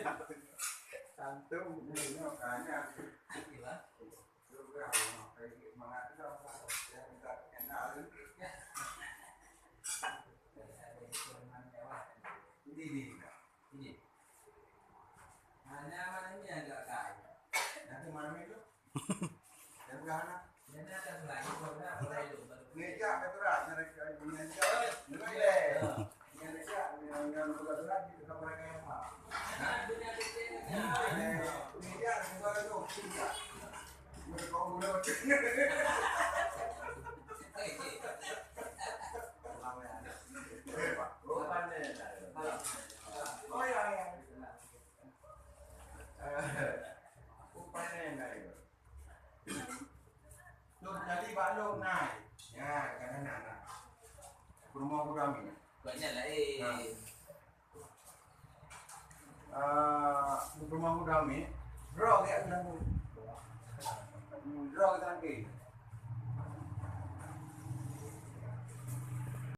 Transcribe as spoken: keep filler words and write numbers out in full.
Santum. Ini, ini, ini. Ini. Mana, mana ini yang agak kaya? Nanti mana itu? Yang belah mana? Yang atas lagi, baru dah, baru dah. Ngeja ke tu dah, ngeja, ngeja. Ngeja. Ngeja, ngeja, ngeja, ngeja, ngeja, ngeja. Jadi bak lôn nai. Ya, kadang-kadang. Peurumoh gurami. Banyak lah, eh. Ah, peurumoh gurami. Bro, ya, kadang. Hmm, bro, kadang.